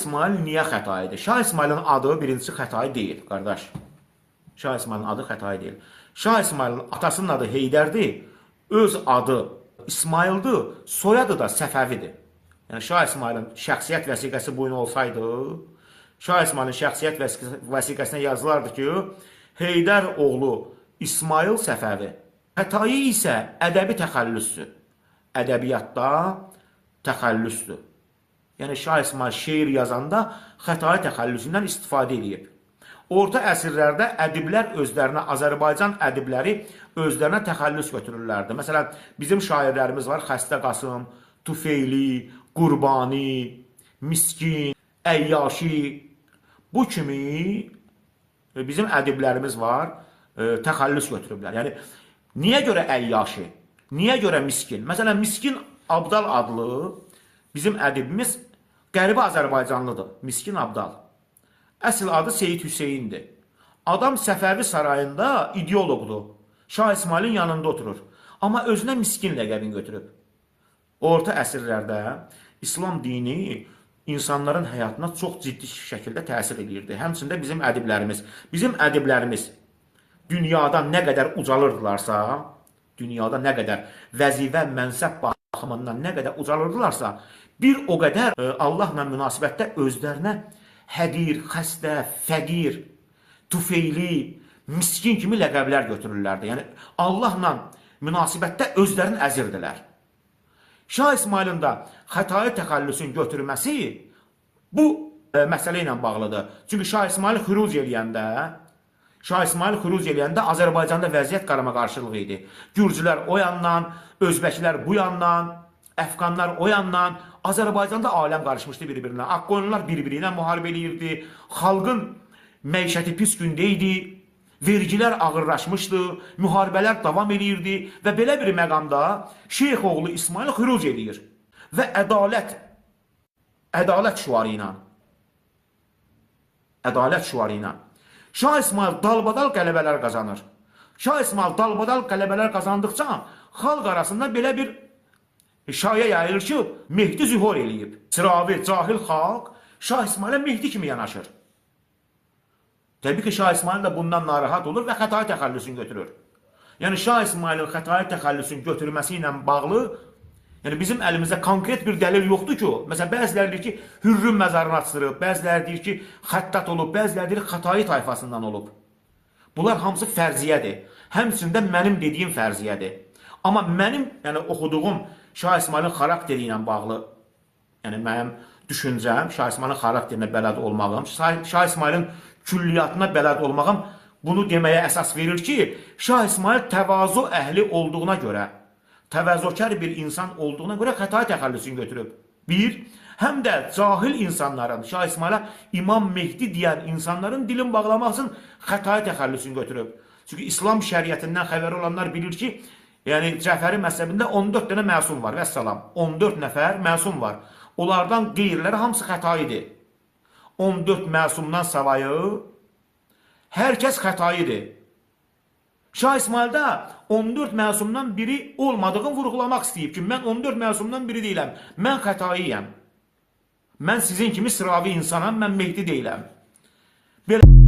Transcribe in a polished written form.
İsmayıl niyə Xətaidir? Şah İsmayılın adı birincisi Xətai deyil, qardaş. Şah İsmayılın adı Xətai deyil. Şah İsmayılın atasının adı Heydərdir, öz adı İsmayıldır, soyadı da Səfəvidir. Yəni Şah İsmayılın şəxsiyyət vəsiqəsi bu gün olsaydı, Şah İsmayılın şəxsiyyət vəsiqəsinə yazılardı ki, Heydər oğlu İsmayıl Səfəvi. Xətai isə ədəbi təxəllüsdür. Ədəbiyyatda təxəllüsdür. Yəni Şah İsmayıl şeir yazanda Xətai təxəllüsündən istifadə eləyib. Orta əsrlərdə ədiblər özlərinə, Azərbaycan ədibləri özlərinə təxəllüs götürürlərdi. Məsələn, bizim şairlərimiz var: Xəstə Qasım, Tufeyli, Qurbani, Miskin, Əyyaşi. Bu kimi bizim ədiblərimiz var, təxəllüs götürüblər. Yəni niyə görə Əyyaşi? Niyə görə Miskin? Məsələn, Miskin Abdal adlı bizim ədibimiz Qərbi Azərbaycanlıdır. Miskin Abdal. Əsl adı Seyid Hüseyindir. Adam Səfəvi sarayında ideoloqdur. Şah İsmayılın yanında oturur. Amma özünə miskin ləqəbini götürüb. Orta əsrlərdə İslam dini insanların həyatına çox ciddi şəkildə təsir eləyirdi. Həmçində bizim ədiblərimiz. Bizim ədiblərimiz dünyada nə qədər ucalırdılarsa, dünyada nə qədər vəzifə, mənsəb baxımından nə qədər ucalırdılarsa, bir o qədər Allahla münasibətdə özlərinə həqir, xəstə, fəqir, tufeyli, miskin kimi ləqəblər götürürlərdi. Yəni Allahla münasibətdə özlərini əzirdilər. Şah İsmayılın da Xətai təxəllüsün götürməsi bu məsələ ilə bağlıdır. Çünki Şah İsmayıl xüruc eləyəndə Azərbaycanda vəziyyət qarama-qarşılıq idi. Gürcülər o yandan, özbəklər bu yandan, əfqanlar o yandan, Azərbaycanda aləm qarışmışdı bir-birinə. Ağqoyunlular bir-biri ilə müharibə eləyirdi. Xalqın məişəti pis gündə idi. Vergilər ağırlaşmışdı, müharibələr davam eləyirdi və belə bir məqamda Şeyx oğlu İsmayıl xüruc eləyir və ədalət şüarı ilə Şah İsmayıl dalbadal qələbələr qazanır. Şah İsmayıl dalbadal qələbələr qazandıqca xalq arasında belə bir şayə yayılır ki, Mehdi zühur eləyib. Sıravi, cahil xalq Şah İsmayıla Mehdi kimi yanaşır. Təbii ki, Şah İsmayıl da bundan narahat olur və Xətai təxəllüsünü götürür. Yəni Şah İsmayılın Xətai təxəllüsünü götürməsi ilə bağlı, yəni bizim əlimizdə konkret bir dəlil yoxdur ki, məsələn, bəziləri deyir ki, Hürrüm məzarını açdırıb, bəziləri deyir ki, Xəttat olub, bəziləri deyir Xətai tayfasından olub. Bunlar hamısı fərziyyədir. Həmçində mənim dediyim fərziyyədir. Amma mənim, yəni oxuduğum Şah İsmayılın xarakteri ilə bağlı, yəni mənim düşüncəm, Şah İsmayılın xarakterinə bələd olmağım, Şah İsmayılın külliyatına bələd olmağım bunu deməyə əsas verir ki, Şah İsmayıl təvazu əhli olduğuna görə, təvazökar bir insan olduğuna görə Xətai təxəllüsünü götürüb. Bir, həm də cahil insanların, Şah İsmayıla İmam Mehdi deyən insanların dilini bağlamaq üçün Xətai təxəllüsünü götürüb. Çünki İslam şəriətindən xəbəri olanlar bilir ki, yəni Cəfəri məzhəbində 14 dənə məsum var, vəssalam. 14 nəfər məsum var. Onlardan qeyriləri hamısı Xətaidir. 14 məsumdan savayı hər kəs Xətaidir. Şah İsmayılda 14 məsumdan biri olmadığını vurğulamaq istəyib ki, mən 14 məsumdan biri deyiləm, mən Xətaiyəm. Mən sizin kimi sıravi insanam, mən Mehdi deyiləm. Belə